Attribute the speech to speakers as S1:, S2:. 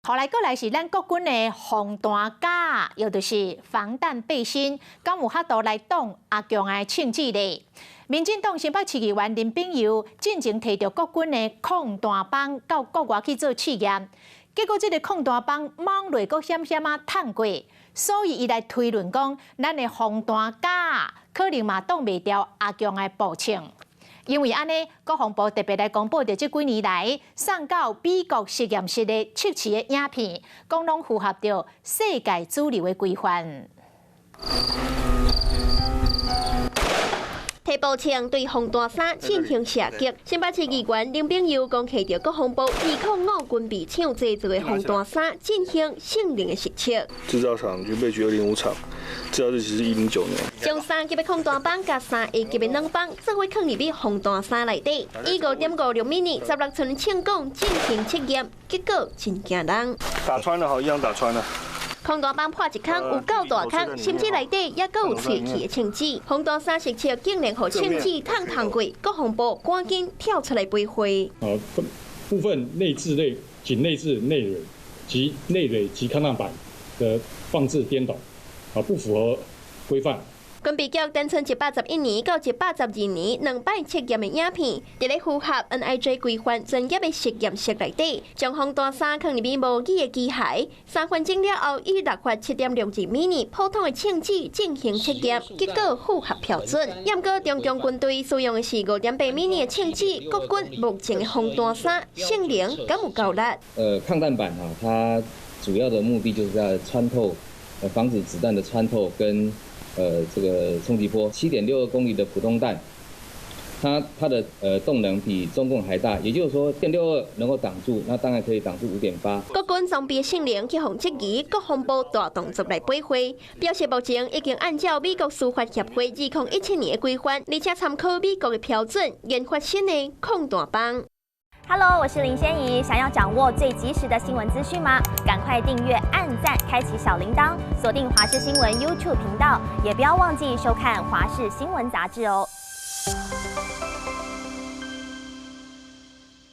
S1: 後來閣來是咱國軍的防彈甲，又就是防彈背心，敢有法度來擋阿共的槍子咧？民進黨新北市議員林秉祐進前提著國軍的抗彈枋到國外去做試驗，結果這个抗彈枋摸落閣險險仔燙過，所以伊來推論講，咱的防彈甲可能嘛擋袂牢阿共的步槍。因為按呢，國防部特別來公布，著這幾年來送到美國實驗室的測試的影片，講攏符合著世界主流的規範。
S2: 提步槍對防彈衫進行射擊，新北市議員林秉祐講，提著國防部205軍備廠製造的防彈衫進行性能的實測。
S3: 製造廠軍備局205廠，製造日期是109年。
S2: 將三級的抗彈枋佮3A級的軟枋做伙囥入去防彈衫內底，以5.56米16寸槍管進行測驗，結果真驚人。
S3: 打穿了，好，一樣打穿了。
S2: 防彈枋破一空，有夠大空，甚至內底猶閣有喙齒的槍子。防彈衫實測竟然予槍子燙燙過，國防部趕緊跳出來賠貨。
S4: 啊，部分內置內僅內置內蕊及內蕊及抗彈板的放置顛倒，啊，不符合規範。
S2: 軍備局展出111年到112年兩擺測驗的影片，佇咧符合 NIJ 規範專業的實驗室內底，將防彈衫囥入去模擬的機械，3分鐘了後，以6發7.62米普通的槍子進行測驗，結果符合標準。毋過中共軍隊使用的是5.8米的槍子，國軍目前的防彈衫性能敢有夠力？
S5: 抗彈板哈，它主要的目的就是在穿透，防止子彈的穿透跟這個衝擊波，7.62公里的普通彈，它的動能比中共還大，也就是說，點62能夠擋住，那當然可以擋住5.8。
S2: 國軍裝備性能去予質疑，國防部大動作來駁回，表示目前已經按照美國司法協會2017年的規範，而且參考美國的標準，研發新的抗彈枋。
S6: Hello，我是林仙怡。想要掌握最及時的新聞資訊嗎？趕快訂閱、按讚、開啟小鈴鐺，鎖定華視新聞 YouTube 頻道，也不要忘記收看華視新聞雜誌哦。